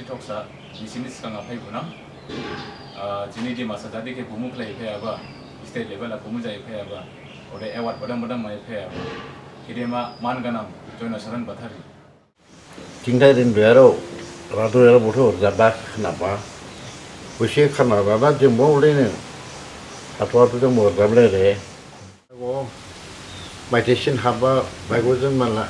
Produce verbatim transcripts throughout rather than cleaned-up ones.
Thoksa, nisi ni sgang ha phaibu nang. Ah, jini Dimasa jadi khe bumu khlai phaiba, state level ha bumu jai phaiba, ode award badam badam mai phaiba. Gedema man ganam Joynasaran Bathari. Thingthai rin duyarao, radu yaro buthu rajabba khnaba. Busi khnaba ba jengbo ulene. Hatu hatu jengbo rajable re. Bo, maitaisin haba, baigo jeng mala.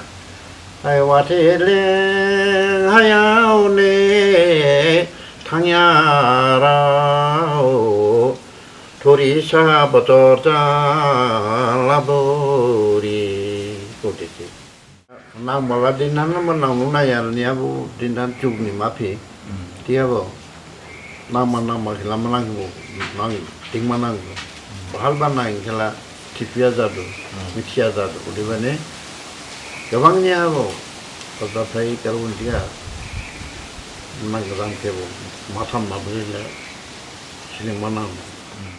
Ai wathe leng hayao ne, thangyarao, thori sa botor ja labori. Kotete. Nangmala dindan ma nangnu naya niya bo dindan jugni maphi. Hmm. Thiyabo. Nangma nangma khela ma nangbo, nang thingma nangbo. Hmm. Bahalba nang khela thiphiya jadu, hmm, mithiya jadu. Odebani gabang niya bo. Kotha thai karbon thiya. Nang gabang khebo. Matham mabri le. Slingma nangbo. Hmm.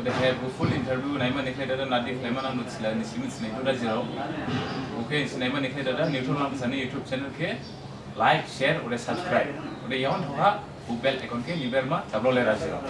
Odehe bo full interview naimani khlai dada nadi khlaima nang nutsila nisi mithinai dada jirao. Bo khe nisi naimani khlai dada Newton Langthasa ni YouTube channel khe like, share, ode subscribe. Ode yaohon thoha bo bell icon khe niberma dablo le rajirao.